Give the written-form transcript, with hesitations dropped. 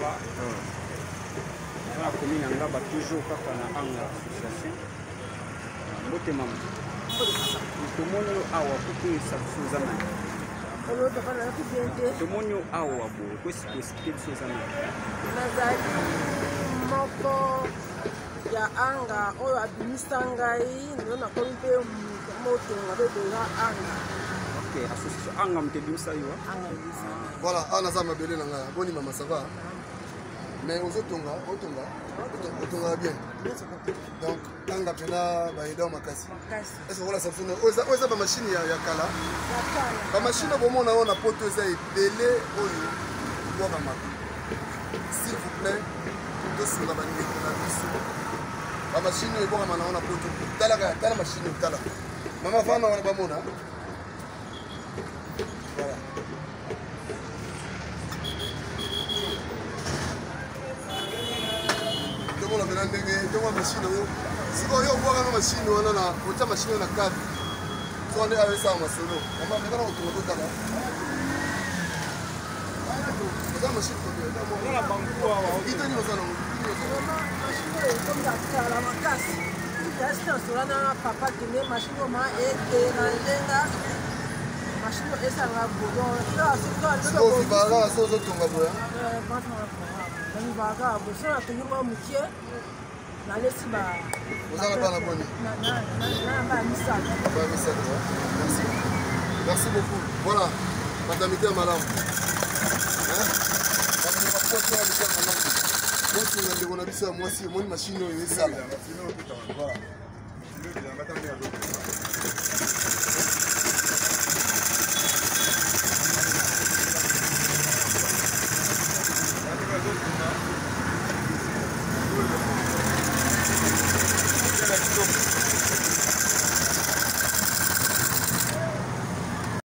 Ngaba. Naza na commune ya Ngaba toujours kaka na Anga association. Mbote mama. Tomoni yo awa kokoyesa biso oza nani? Tomoni yo awa boye kosi koexplike biso oza nani? Nazali moko ya anga oyo abimisa ngai lelo nakomi mpe motonga mpe deja anga. Ok, association anga moto ebimisa yo? Anga ebimisa. Voilà, awa naza mabele na ngai. Boni mama, ça va? Mais ozotonga, otonga, otongaka bien. Donc anga mpena baeda makasi. Est-ce que okola Samsung? Oyo eza bamashine ya kala. Bamashine oyo bomona oyo na poto eza ebele oyo ebwakamaka. S'il vous plaît, tosunga bandeko na biso. Bamashine oyo ebwakama nango na poto. Tala tala mashine oyo, tala. Mama vanda wana bamona. Voilà. Tomona mpena ndenge tongo mashine yango sikoyo yo obwaka na mashine wana na otya mashine oyo na kati soka nde ayo esala masolo mama mekana kotonga totala oza mashine ite nini oza nango. Mashine oyo ekomi ya kala makasi. Nasola na papa kende mashine oyo ma ederange nga. Mashine oyo esanga boudon. Sikoyo vivaka so ozotonga boya. Navivaka boye so natongi mwa mokie nalesi ba. Oza na bana boni? Na bana misato. Bana misato. Merci. Merci beaucoup. Voilà. Madame ya malamu. Bapoto ya mitema malamu. Bosunga ndeko na biso ya mwasi, omoni mashine oyo esala. Voilà.